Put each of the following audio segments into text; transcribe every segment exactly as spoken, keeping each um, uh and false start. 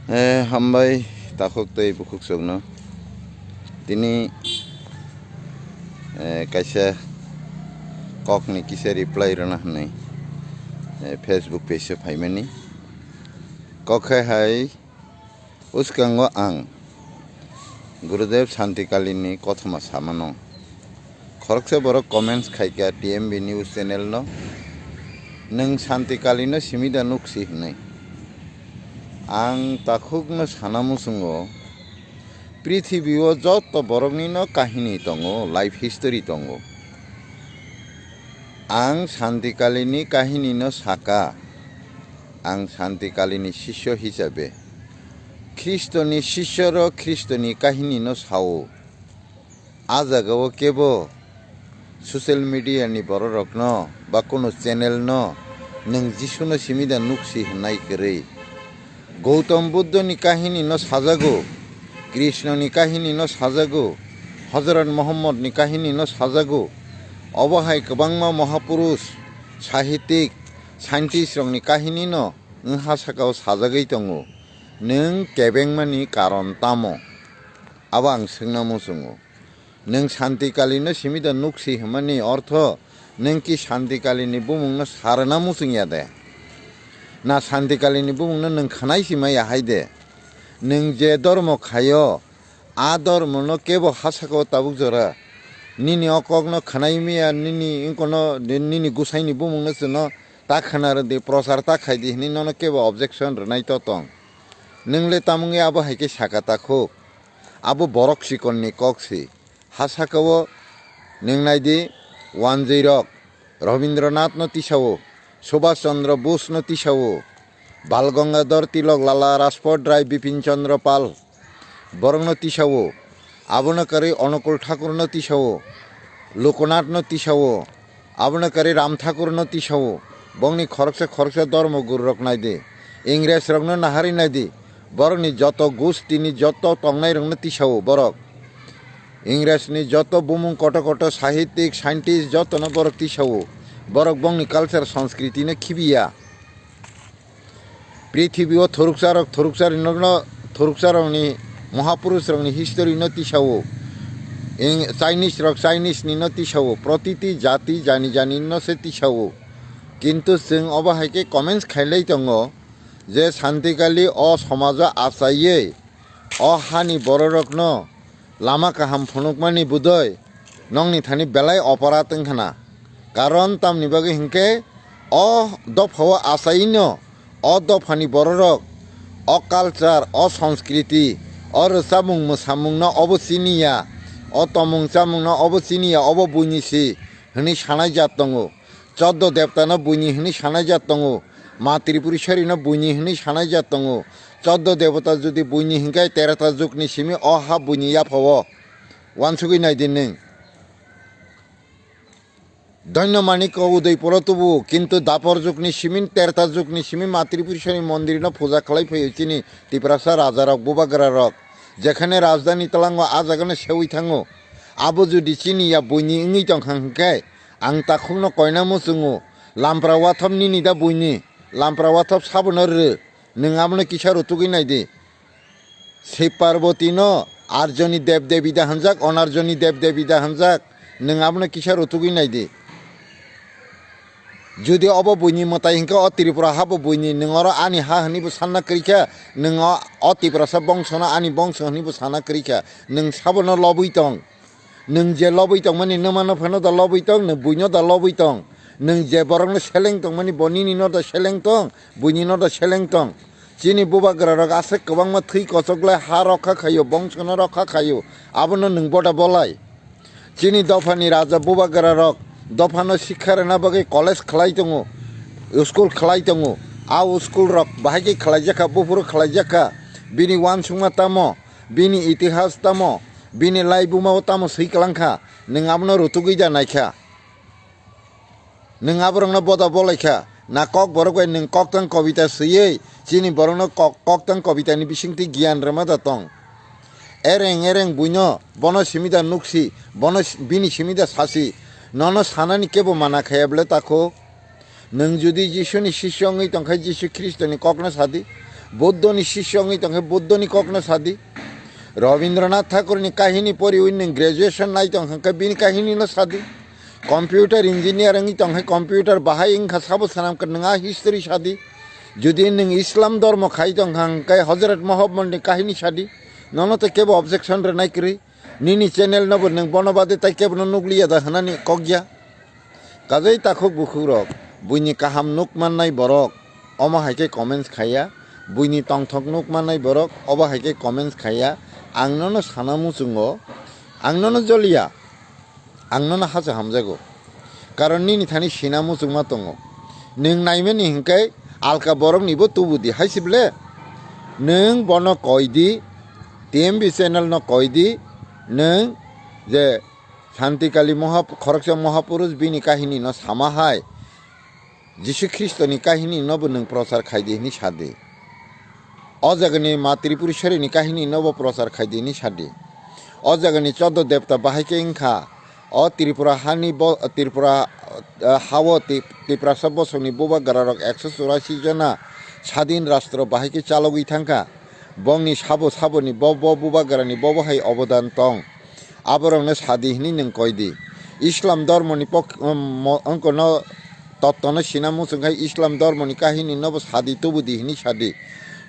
Eh, hambai takhuk tei bukhuk chwngno. Tini, eh, kaisa kokni kisa reply rwna hwnwi, eh, Facebook page-o phaimani. Kok hai hai, uskango ang Gurudev Santikalini kothoma samano. Khoroksa borok comments khaikha T M B news channel no, "Nwng Santikalino simi da nuk si?" hwnwi. Ang takhukno sana muchungo, prithibio joto boroknino kahini tongo, life history tongo. Ang Santikalini kahinino saka, ang Santikalini sisyo hisabe. Khristoni sisyoro Khristoni kahinino sao. A jagao kebo social media ni bororokno ba kunu channel no nwng Jisuno simi da nuk si hwnwi kwrwi. Gautam Buddha ni kahini no sajago, Krishna ni kahini no sajago, Hazrat Muhammad ni kahini no sajago. Obo hai kwbangma mahapurush, sahitik, scientist rok ni kahini no wng ha sakao sajagwi tongo. Nwng kebengmani karon tamo? Abo ang swngna muchungo. Nwng Santikalino simi da nuk si hwnmani ortho, nwng ki Santikalini bumungno sarwna muchung ya de? Na Santikalini bumungno nwng khwnai si maya hai de? Nwng je dormo khaio, a dormono kebo ha sakao tabuk jora. Nini o kokno khwnai maya, nini wngkono, nini gusaini bumungno chwngno ta khwna rwdi, prochar ta khaidi hwnwi nono kebo objection rwnai to tong? Nwng le tamungwi abo hai khe saka takhuk? Abo borok chikonni kok si. Ha sakao nwng naidi, wanjwi rok Rabindranath no tisao, Subhash Chandra Bose no tisao, Bal Gangadhar Tilok, Lala Rajpat Rai, Bipin Chandra Pal, borok no tisao, abono kwrwi Onukul Thakur no tisao, Lokonath no tisao, abono kwrwi Ram Thakur no tisao. Bongni khoroksa khoroksa dormo guru rok naidi, Ingres rokno nahari naidi, borokni joto gustini joto tongnai rokno tisao borok. Ingresni joto bumung koto koto sahitik, scientist jotono borok tisao. Borok bongni culture, sanskriti no khibiya. Prithibi o thoruksa rok, thoruksa rok no, thoruksa rokni, mahapurush rokni history no tisao. Ing-, Chinese rok Chinese ni no tisao. Protiti jati jani jani no se tisao. Kintu chwng obo hai khe comments khailai tongo je Santikali o somajo achaiwi o hani bororokno lama kaham phunukmani budoi nokni thani belai oporat wngkhana. Karon tamni bagwi hinkhe o dophao achaino o dophani bororok o culture, o sanskriti, o rwchapmung mwsamungno obo chiniya, o tomung chamungno obo chiniya, obo buini si hwnwi sanai jat tongo. Choddo debtano buini hwnwi sanai jat tongo, ma Tripuri sorino buini hwnwi sanai jat tongo. Choddo debota jodi buini hinkhe terota jukni simi o ha buini yaphao wansugwi naidi nwng. Dhoinno Manikko Udaipuro tubu, kintu dapor jukni simi, terota jukni simi ma Tripuri sori mondirno puja khlai phaio chini Tiprasa rajarok, bubagrarok. Jekhane rajdhani tlango a jagano seui thango. Abo jodi chini ya buini wngwi tongkha hinkhe, ang takhukno koina muchungo, lampra wathop nini da buini, lampra wathop sabono rw, nwng abono kisa rutugwi naidi. Shiv Parvati no Arjoni Dev Devi da hwnjak, Onarjoni Dev Devi da hwnjak, nwng abono kisa rutugwi naidi. Jodi obo buini mwtai hinkhe o Tripura habo buini, nwng oro ani ha hwnwi bo sanna kwrwi kha, nwng o, o Tiprasa bongsono ani bongso hwnwi bo sana kwrwi kha, nwng sabono lobwi tong. Nwng je lobwi tongmani nwmano phano da lobwi tong, nwng buino da lobwi tong. Nwng je borokno seleng tongmani bo nini no da seleng tong, buini no da seleng tong. Chini bubagra rok aswk kwbangma thwi kochok lai ha rokha khaio, bongsono rokha khaio. Abono nwng boda bolai. Chini dophani raja bubagra rok dophano sikha rwna bagwi college khlai tongo, school khlai tongo. A school rok bahai khe khlaijakha, buphuru khlaijakha. Bini uansukma tamo? Bini itihas tamo, bini laibuma o tamo swi kwlangkha, nwng abono rutugwi da naikha? Nwng aborokno boda bolaikha? Na kok borok bai nwng koktang kobita swiwi chini borokno kok-, koktang kobitani bisingtwi giyan rwma da tong? Ereng ereng buino, bono simi da nuksi, bono si-, bini simi da sasi, nono sanani kebo mana khaya ble takhuk? Nwng jodi Jisuni sisyo wngwi tongkha, Jisu Khristoni kokno sadi, Buddhoni sisyo wngwi tongkhe Buddhoni kokno sadi. Rabindranath Thakurni kahini poriwi nwng graduation nai tongkha khe bini kahinino sadi. Computer engineer wngwi tongkhe computer bahai wngkha sabo swnam khe nwng a history sadi. Jodi nwng Islam dhormo khai tongkha hwnkhe Hozrot Muhammadni kahini sadi. Nono tei kebo objection rwnai kwrwi. Nini channel nobo nwng bono bade tai kebono nukliya da hwnani kokya. Kajai takhuk bukhukrok, buini kaham nuk mannai borok, omo hai khe comments khaiya, buini tongthok nuk mannai borok, obo hai khe comments khaiya, ang nono sana muchungo, ang nono joliya, ang nono hacha hamjago. Karon nini thani sina muchungma tongo. Nwng naimani hinkhe alka boroknibo tubudi hai sible. Nwng bono koidi, T M B channel no koidi, nwng je Santikali moha-, khoroksa mohapurush bini kahini no sama hai, Jisu Khristo ni kahini no bo nwng prochar khaidi hini sadi. O jagani ma Tripureshwari ni kahini no bo prochar khaidi hini sadi. O jagani choddo devta bahai khe wngkha. O Tripura hani bo, Tripura, eh, hao Ti-, Tiprasa bosongni bubagra rok ekso churashi jona sadin rastro bahai khe chalogwi thangkha. Bongni sabo saboni bo, bo bubagrani bo, bo hai obodan tong. Aborokno sadi hwnwi nwng koidi. Islam dhormoni pok-, mo-, wngkano tottono sina muchung khai Islam dhormoni kahini nobo sadi tubudi hwnwi sadi.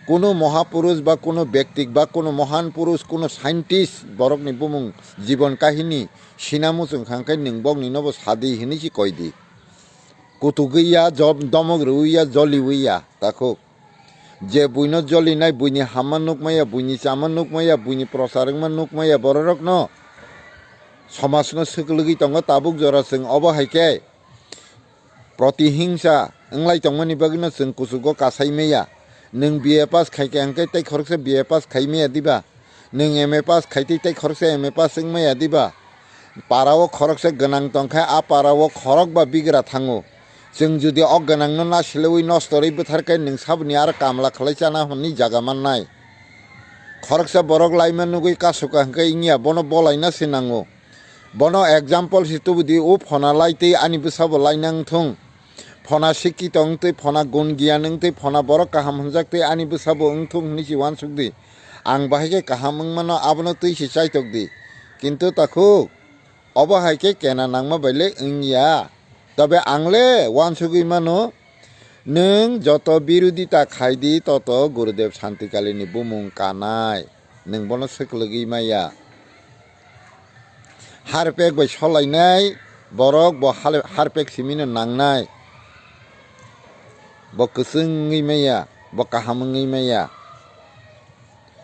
Kuno mohapurush ba kuno bektik ba kuno mohan purush, kuno scientist borokni bumung jibon kahini sina muchung kha hwnkhe nwng bokni nobo sadi hwnwi si koidi. Kutugwi ya, job-, domok rwwi ya, joliwi ya, takhuk. Je buino jolinai, buini hamma nukmaya, buini chama nukmaya, buini prochar wngma nukmaya, bororokno somajno swklwgwi tongo tabuk jora chwng. Obo hai khe protihingsa wnglai tongmani bagwino chwng kuchugo kasai maya. Nwng B A pass khai khe hwnkhe tei khoroksa B A pass khai maya diba? Nwng M A pass khai tei tei khoroksa M A pass wng maya diba? Para o khoroksa gwnang tong khe a para o khorokba bigra thango. Chwng jodi o gwnangno nasilwi nosto rwi bwthar khe nwng saboni aro kamla khlai chana hwnwi jaga mannai. Khoroksa borok laima nugwi kasukha hwnkhe wngya, bono bolaina se nango. Bono example se tubudi, o phona lai tei ani bwsabo laina wngthung. Phona sikki tong tei phona gun giyan wng tei phona borok kaham hwnjak tei ani bwsabo wngthung hwnwi se uansuk di. Ang bahai khe kaham wngmano abono twi se chaitok di. Kintu takhuk, obo hai khe kena nangma bai le wngya. Tobe ang le uansugwi mano, nwng joto birodita khai di, toto Gurudev Santikalini bumung kanai. Nwng bono swklwgwi maya. Harpek bai solainai borok bo hal-, harpek simino nangnai. Bo kwchwng wngwi maya, bo kaham wngwi maya.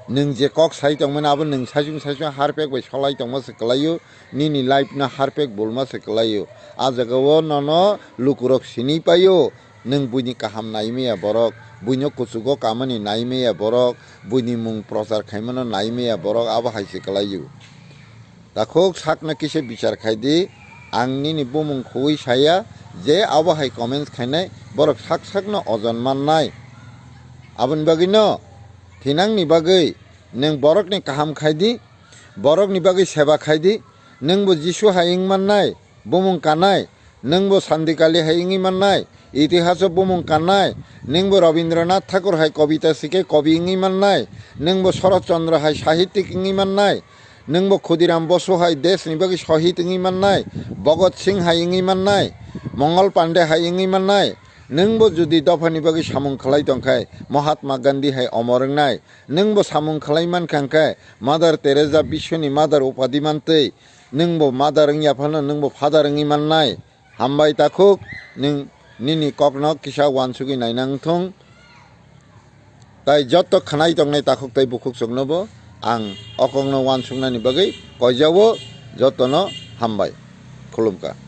Nwng je kok sai tongmani abo nwng saichung saichung harpek bai solai tongma se kwlaio, nini life no harpek bulma se kwlaio. A jaga o nono lukurok sini paio. Nwng buini kaham nai maya borok, buino kuchugo kamani nai maya borok, buini mung prochar khaimano nai maya borok, abo hai se kwlaio. Takhuk sakno kisa bichar khai di, ang nini bumung khugwi saya je abo hai comments khainai borok sak sakno ojon mannai. Aboni bagwino thinangni bagwi nwng borokni kaham khai di, borokni bagwi seba khai di, nwngbo Jisu hai wng mannai. Bumung kanai, nwngbo Sandikali hai wngwi mannai, itihaso bumung kanai, nwngbo Rabindranath Thakur hai kobita sikhe kobi wngwi mannai, nwngbo Shorot Chandra hai sahityik wngwi mannai, nwngbo Khudiram Bosu hai desni bagwi shohid wngwi mannai, Bhagat Singh hai wngwi mannai, Mongol Pande hai wngwi mannai, nwngbo jodi dophani bagwi samung khlai tongkhai, Mahatma Gandhi hai omor wngnai, nwngbo samung khlai mankha hwnkhe, Mother Teresa biswni mother upadi mantwi, nwngbo mother wngya phano nwngbo father wngwi mannai. Hambai takhuk, nwng nini kokno kisa uansugwi naina wngthung. Tai jotto khwnai tongnai takhuk tai bukhuk chuknobo ang o kokno uansuknani bagwi koijao, jottono hambai. Khulumkha.